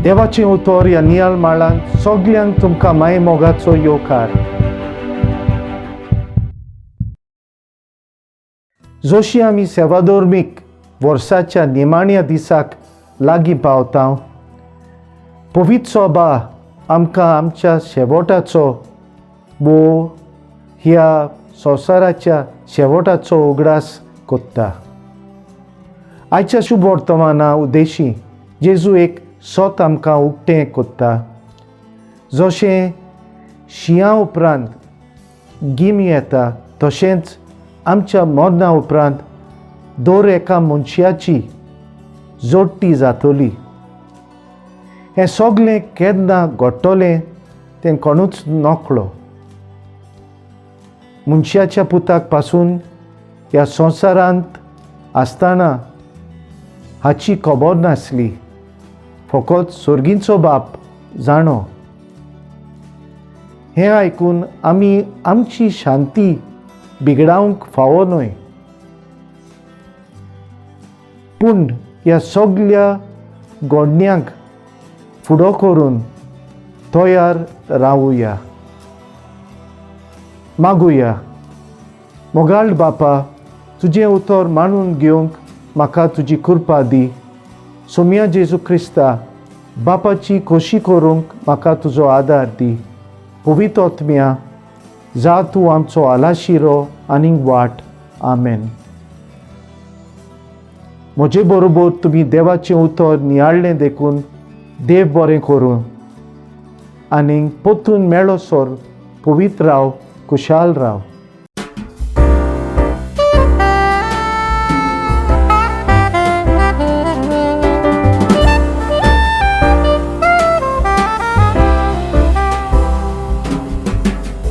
देवाचें उतर ह्या नियाळ माळांत सगल्यांक तुमकां माये मोगाचो येवकार. जशी आमी सेवाधर्मीक वर्साच्या निमाण्या दिसाक लागीं पावता, पवित्र सभा आमकां आमच्या शेवटाचो वो ह्या संवसाराच्या शेवटाचो उगडास कोत्ता. आयच्या शुभ वर्तमाना उद्देशी जेजू एक सत आमकां उक्तें कोत्ता. जशें शिंया उपरांत गीम येता, तशेंच आमच्या मरणा उपरांत दर एका मनशाची जोडटी जातली. हें सगळें केन्ना घडटलें तें कोणूच नकळो. मनशाच्या पुताक पासून ह्या संवसारांत आसतना हाची खबर नासली, फकत सर्गींचो बाप जाणो. हें आयकून आमी आमची शांती बिगडावंक फावो न्हय, पूण ह्या सगल्या गोडण्यांक फुडो करून तयार रावुया. मागुया. मोगाळ बापा, तुजें उतर मानून घेवंक म्हाका तुजी कृपा दी. सोम्या जेजू क्रिस्ता, बापाची खोशी करूंक म्हाका तुजो आदार दी. पवित्र आत्म्या, जा तूं आमचो आलाशिरो आनीक वाट. आमेन. म्हजे बरोबर तुमी देवाचें उतर नियाळ्ळें देखून देव बरें करूं आनीक परतून मेळोसर पवित्र राव, खुशाल राव.